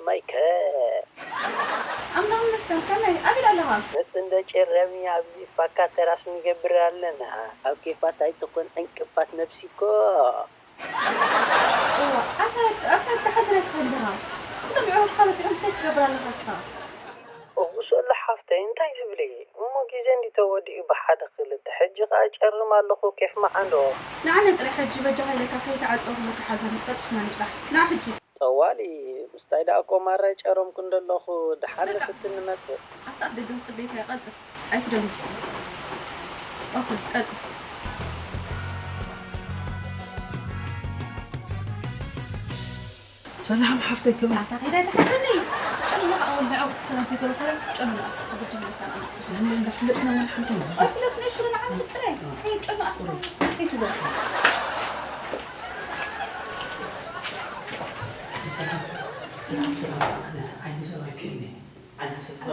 ማይከ ኣምላኽ ይመስገን። ከመይ? ኣበይ ኣለኻ? ምስ እንደ ጨረሚ ኣብዚ ፋካ ተራስ ንገብር ኣለና። ኣብ ኬፋት ኣይትኾን ዕንቅፋት ነብሲ እኮ። እዋ፣ ኣታ ኣታ ተሓዝነ ትፈልኻ። ኩሎም የዕሩኽካ መጺኦም እንታይ ትገብር ኣለኻ እስኻ? እውሶሎ ሓፍተይ እንታይ ትብሊ? እሞ ግዜ እንዲ ተወዲኡ ብሓደ ክልተ ሕጂ ከኣ ጨርም ኣለኹ ኬፍ መዓንዶ። ንዓነ ጥራይ ሕጂ በጃኻ ኢለካ ከይተዓጸኹ መተሓዘኒ ቀልጢፍና ንብጻሕ። ንዓ ሕጂ። ጠዋሊ ምስታይ ደኣ እኮ ማራ ይጨረምኩ እንደለኹ ድሓር ንፍትን ንመጽእ። ኣታ ኣብ ደገ ክጽበየካ እየ ቀልጥፍ። ኣይትደንጉ። ኦኬ ቀልጥፍ። ሰላም ሓፍተይ ከመይ? ኣታ ከይዳ ተሓተኒ። ጨምላ ኣወልዕው ሰላም ፊት ወልፈረ ጨምላ ተግድም ለካ። ኣነ ንፍለጥ ነው ምን ሓንተ ኣይፍለጥ ነሽ ምን ዓመት ጥራይ። ከይ ጨምላ ኣታ ከይትሎ። ሰላም ሰላም ሰላም። ኣነ ዓይኒ ሰባይ ክእልኒ ዓይና ሰልክባ።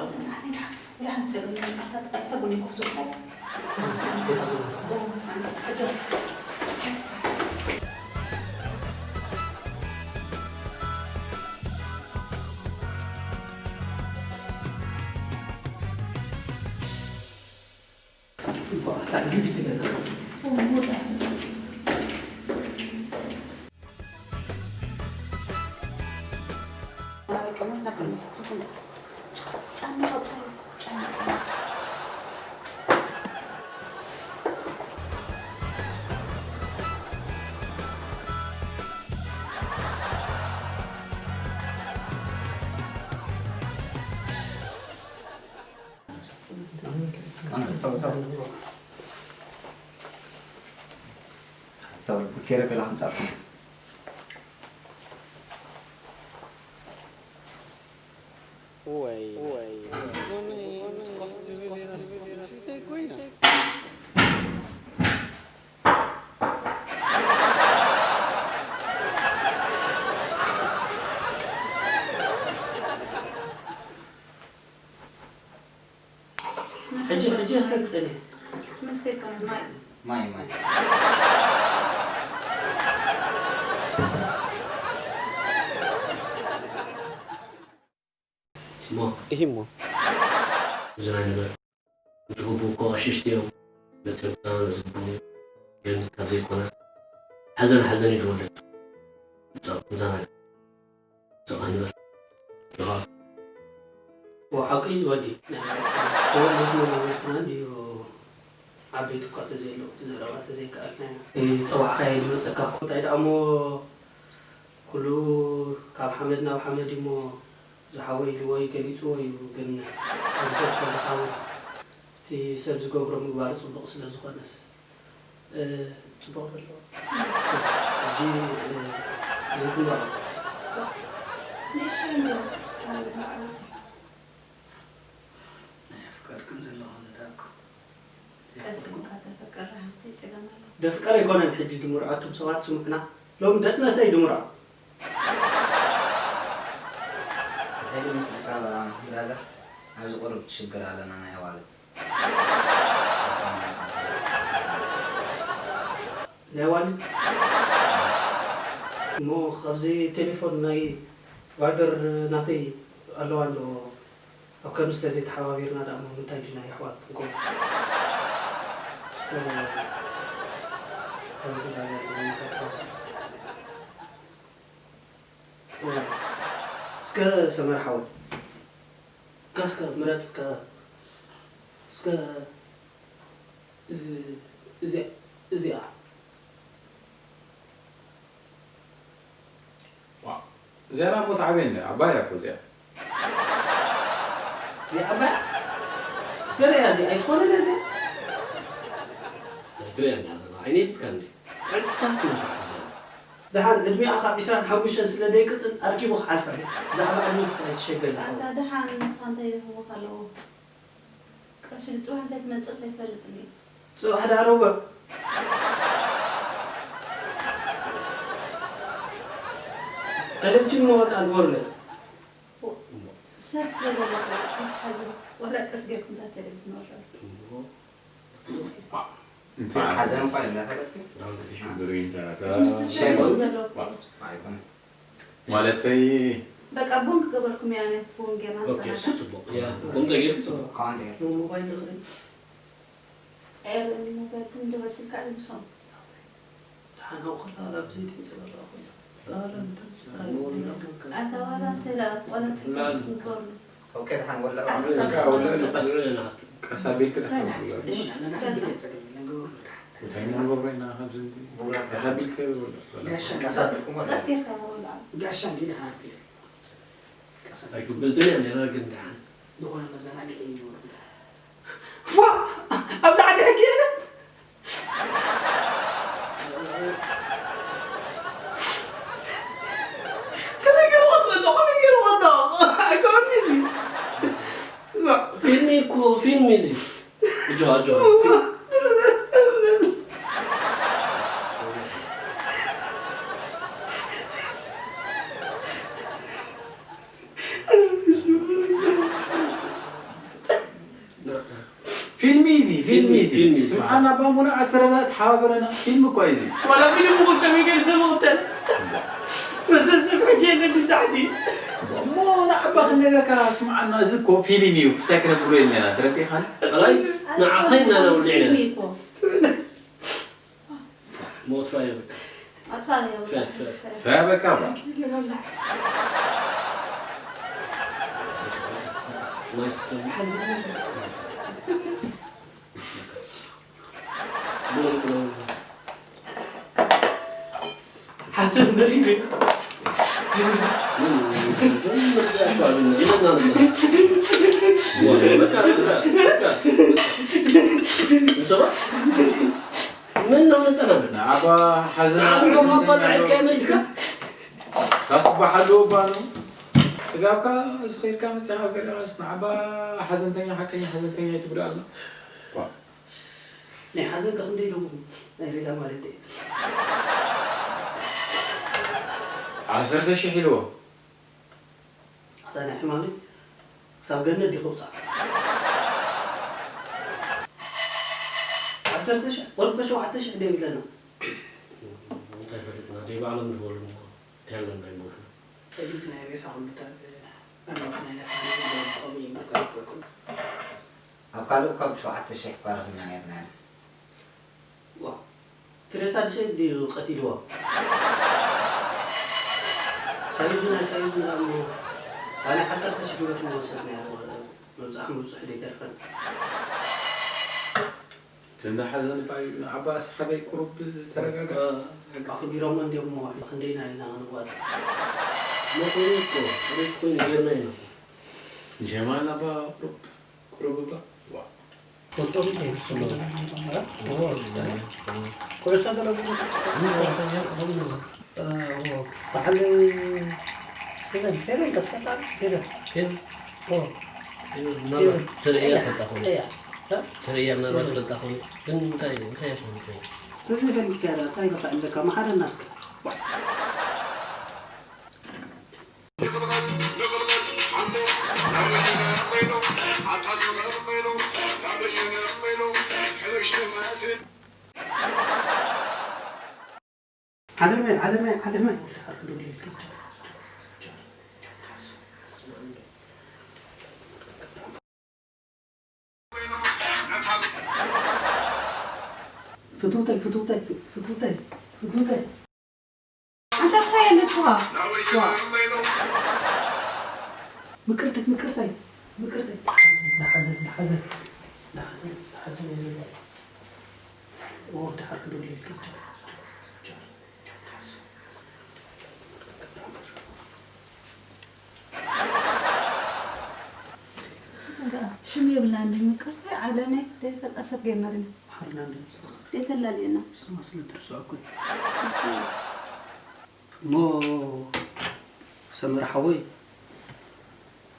ወይ ወይ ኖኖ ቆፍ ዝብል የናስ እንታይ ኮይና ሕጂ ሕጂ ሰልጥኒ መስተካ ማይ ማይ ማይ እሞ እሂሞ ዝናይ ንበር ዝግቡ እኮ ኣሽሽቲ እዮም ነቲ ህፃን ዝግቡ ግን ካብ ዘይኮነ ሓዘን ሓዘን እዩ ዝወለድ ህፃን ምዛና ስቕ ንበር ድኻ ሓቂ ወዲ ተወለድና ነበርትና እንድዩ ዓበይቲ እኳ ተዘየለዉ እቲ ዘረባ ተዘይከኣልናዮ ዝፀዋዕካዮ ዝመፀካ እኮ እንታይ ደኣ እሞ ኩሉ ካብ ሓመድ ናብ ሓመድ እዩ እሞ ዝሓወይ ኢልዎ እዩ ገሊፅዎ እዩ ግን ከም ሰብ ከለካ እውን እቲ ሰብ ዝገብሮ ምግባሩ ፅቡቕ ስለ ዝኾነስ ፅቡቕ ዘሎ ሕጂ ዘይትምርዖ ንእሽተይ እንዶ ካብ ምርዓው በፂሑ ናይ ኣፍቃርክን ዘለኹ ዘዳእኮ ቀስ ኢልካ ተፈቅር ሃብተይ ፀገም ኣሎ ደፍቀር ኣይኮነን ሕጂ ድምርዖ እቶም ሰባት ስምዑና ሎም ደቂ ኣንስተይ ድምርዖ እንታይ ዝመስልካ ብራዘር ኣብዚ ቁሩብ ሽግር ኣለና ናይ ኣዋልድ ናይ ኣዋልድ እሞ ካብዚ ቴሌፎን ናይ ቫይበር ናተይ ኣለዋ ኣሎ ኣብ ከምዚ ተዘይተሓባቢርና ደኣ እሞ ምንታይ ዲና የሕዋት ክንከውን እስከ ከምዚ ዳርያ ኣለዎ ይካትሓወስ እስከ ሰመር ሓወይ እስከ ምረጥ እስከ እስከ እዚኣ እዚኣ እዚኣ ዳኣ እሞ ትዓብየኒ ዓባይ እያ እኮ እዚኣ። እዚኣ ዓባይ እስከ ርእያ እዚኣ ኣይትኾነን እያ እዚኣ ኣይትርእያ እንዳ ኣለና ዓይነ የብልካ እንዲ ዕፅፍታት ክመታዕ ደሓን ዕድሚኣ ካብ ዒስራን ሓሙሽተን ስለ ደይቅፅል ኣርኪቡ ክሓልፋ እዩ ብዛዕባ ዕድመ ስለ ኣይትሸገር ዝሓወይ ኣታ ደሓን ንስኻ እንታይ ይረኽቡካ ኣለዎ ቀሺ ጽባሕ እንታይ ትመጽእ ኣይፈልጥን እየ ጽባሕ ዳረወ ተለብጅን መወቃ ግበሩለይ ሰት ስለዘለኩ እዩ ተትሓዙ ዋላ ቀስ ጌርኩም እንታይ ተደልት ንወረዱ ሓዘን እኳ የብላ ፈለጥኪ ሽግሩ ይንተራታ ምስ ትሰምዑ ዘለኩም ኣይኮነ ማለተይ በቃ ቡን ክገብረልኩም እየ ኣነ፣ ቡን ጌርና ኦኬ፣ እሱ ንሰናዳ። ጽቡቕ። ያ፣ ቡን ተገይሩ ጽቡቕ። ከማን ደየር ሞባይል ንኽእል ኤረኒ ሞባይል ትም ድበል ስልካ ንምሶም። ደሓን ኣብኡ ከላ ላብ ዘይትንጽባረቕ ኮይና። ላላ ምድምጽ ኣታ ዋላ እንተ ላ ቆለት ላል። ንገርሉ። ኦኬ ደሓን ወላ ኣታ በቃ ወላ ቀስ ቀስ ኣቢልክ ደሓን ወላ። እሺ ኣነ ዳሕን ግደ ጸገም የለን ገበርሉ ደሓን። እንታይ ንገብሮ ኢና ካብዚ ቀስ ኣቢልክ ወላ። ጋሻ ቀስ ኣቢልኩም ወላ። ቀስ ጌርካ ወላ። ጋሻ እንዲ ደሓን ኣፍኪደ። ቀስ ኣቢልኩም ኣይክብትን እያ ነይራ ግን ደሓን። ዝኾነ መዘናግዒ እዩ። ዋ! ኣብዚ ዓዲ ሕጊ የለን። ከመይ ገይሩ ቀሎ? ከመይ ገይሩ ቀሎ? ኣይኮነን እዚ። ዋ! ፊልም እኮ ፊልም እዚ። እጆ፣ እጆ። ፊልም እዩ እዚ፣ ፊልም እዩ እዚ። ፊልም እዩ እዚ። ስምዓና፣ ባሙና፣ ኣተረና፣ ተሓባበረና። ፊልም እኮ እዩ እዚ። ዋላ ፊልም እኮ ከመይ ገይሩ ሰብ ይቕተል? መሰል ሰብ ሕጊ የለን ድምፃሕ ድዩ? እሞ ንዓባ ክንነግረካ፣ ስምዓና፣ እዚ እኮ ፊልም እዩ። ክስታይ ክነግሩ የለና። ተረዲእኻኒ? ጥራይ ንዓኻ ኢና ነውልዕ ፊልም ኢና። እዩ እኮ። ሞት ፋየበካ። ኣትፋል እዩ። ትፈት፣ ትፈት። ፈያበካ ባ። ማይ ስተን። ቡን ቡን። ሓንሳብ ንርኢ። ምን ነው ነጠና? ንዓባ ሓዘን ንዓባ ሓዘን ኣለዎ። ካስባሓሉ ባኑ ስጋብካ ዝኸድካ መፅኻ ገለስ ንዓባ ሓዘንተኛ ሓቀኛ ሓዘንተኛ እዩ ትብሎ ኣሎ። ናይ ሓዘን ከ ክንደይ ኢሎም ናይ ሬሳ ማለት እዩ። ዓሰርተ ሽሕ ኢልዎ። ኣታ ናይ ሕማመይ ክሳብ ገነት ዲኹ ውፃእ። ዓሰርተ ሽሕ ወርቂ ሸውዓተ ሽሕ ደው ኢለና። እንታይ ፈሊጥና ደይ ባዕሎም ዝበሉ እንታይ ኣለና ይሞትና። ፈሊጥ ናይ ሬሳ ኩሉታት ኣመት ናይ ነፋኒ ዘለዎም ቆሚ ይምርቀ ይቆቁ። ኣብ ካልእ እኳ ብሸውዓተ ሽሕ እኳ ረኺብና ነርና ኢና። ዋ፣ ትሬሳ ድሸት ድዩ ቀቲልዎ? ሳይዙ ናይ ሳይዙ እሞ ኣነ ዓሰርተ ሽሕ ብረት ንወሰድ ናይ መብዛሕ መብዝሑ ደይተርፈን። ዝንዳ ሓዘን ባዩ ንዓባ ሰሓበይ ቁሩብ ተረጋጋ። ኣኽቢሮሞ እንዲዮም እሞ ክንደይና ኢና ክንጓዝ? ሞኾኑ እኮ ሬት ኮይኑ ጌርና ኢና። ጀማል ኣባ ቁሩብ ቁሩብ እባ። ዋ። ፎቶ እንዴ? ኩዕሶ ገለ ብዙ በዓል ፌቨን፣ ፌቨን ተፈጣሪ ፌቨን። ፌቨን? ኦ፣ ፌቨን ምናልባት ትርእያ ትፈልጣ ኾነ። እያ። ትርእያ ምናልባት ትፈልጣ ኾነ። ግን እንታይ፣ እንታይ ይኾን ፌቨን? እዚ ፈልካ ዳ፣ እንታይ በቃ እንደካ መሓረና እስከ። ዓለመይ፣ ዓለመይ፣ ዓለመይ። ፍትውተይ፣ ፍትውተይ፣ ፍትውተይ፣ ፍትውተይ። ኣንታ እንታይ ኣለኩኻ? ምቅርተይ፣ ምቅርተይ፣ ምቅርተይ። ሓዘን፣ ሓዘን፣ ሓዘን፣ ሓዘን፣ ሓዘን እዩ ዘሎ። ኦ፣ ድሓር ክደውል ኢልካ። ሽም የብላን ምቅርተይ ዓለመይ ደይፈልጣ ሰብ ጌርና ዲና። ሓርና ንብፅኽ። ደይተላልየና። ስማ ስለ ትርስዖ እኮ እዩ። እሞ ሰመረ ሓወይ፣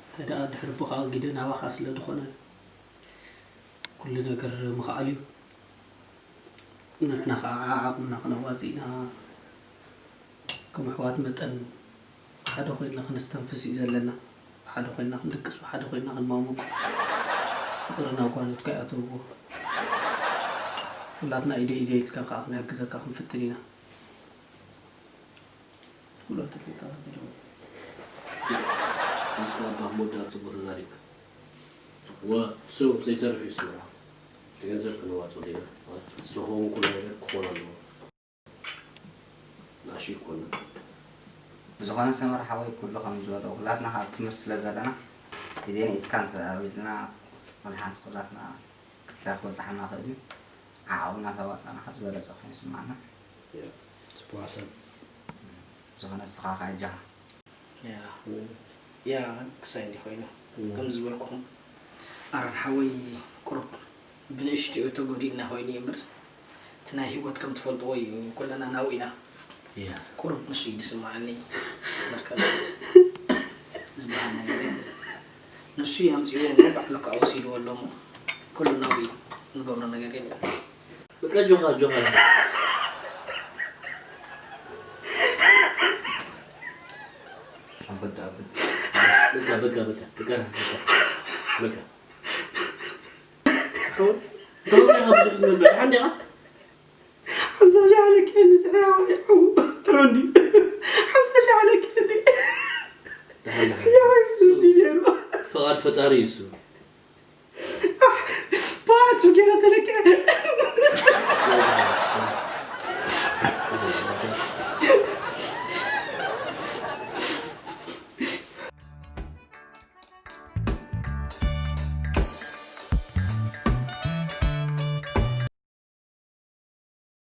እንታይ ደኣ ድሕሪ ኣቦኻ ግደ ናባኻ ስለ ዝኾነ፣ ኩሉ ነገር ምኽኣል እዩ። ንሕና ኸዓ ዓዓቕምና ክነዋፅእ ኢና። ከም ኣሕዋት መጠን ብሓደ ኮይንና ክነስተንፍስ እዩ ዘለና። ብሓደ ኮይንና ክንድቅስ፣ ብሓደ ኮይንና ክንማሙቕ። ፍቕሪ ናብ ጓኖትካ ይኣትውዎ። ኩላትና ኢደይ ኢደይ ኢልካ ከዓ ክንሕግዘካ ክንፍትን ኢና። ትብሎ ተፈይጣ ተጀመረ። ንስኻ ኣባ መወዳእታ ጽቡቕ ተዛሪብካ። ወ-፣ ሱር ዘይተርፍ እዩ ስምዓ። እቲ ገንዘብ ክነዋጽኦ ዲና ማለት ዝኸውን ኩሉ ነገር ክኾን ኣለዎ። ንኣሽቱ ይኮና። ብዝኾነ ሰመረ ሓወይ ኩሉ ከም ዝበሎ ኩላትና ካብ ትምህርቲ ስለ ዘለና ግዜ ንኢድካ እንተኣቢልና ወላ ሓንቲ ኩላትና ክልተ ክበፅሓና ክእል እዩ። ዓቕምና ተዋፃእና ካብ ዝበለፀ ኮይኑ ይስማዓና። ጽቡቕ ሓሳብ። ዝኾነ ንስኻ ከኣ ኣጆኻ። ያ ያ ክሳይ እንዲ ኮይኑ ከም ዝበልኩኹም ኣረን ሓወይ ቁሩብ ብንእሽትኡ ተጎዲእና ኮይኑ እዩ እምበር እቲ ናይ ህይወት ከም ትፈልጥዎ እዩ። ኩለና ናብኡ ኢና። ያ ቁሩብ ንሱ እዩ ዝስምዓኒ። መርከብስ ዝበሃል ነገር የለን። ንሱ እዩ ኣምፂእዎ እሞ ባዕሉ ከዓ ወሲድዎ ኣሎ እሞ ኩሉ ናብኡ እዩ። ንገብሮ ነገር የለን። በቃ ኣጆኻ ኣጆኻ። ኣበዳ ኣበዳ። በቃ በቃ በቃ በቃ በቃ በቃ። ተው ተው። ሓንቲ ኢኻ ሓምሳ ሺሕ ኣለኪ ንስሕያ ወይ ሓው ሮንዲ። ሓምሳ ሺሕ ኣለኪ እንዲ። ደሓን ደሓን። ያው እሱ እንዲ ነይሩ። ፍቓድ ፈጣሪ እዩ እሱ። ባቱ ገይረ ተለቀ።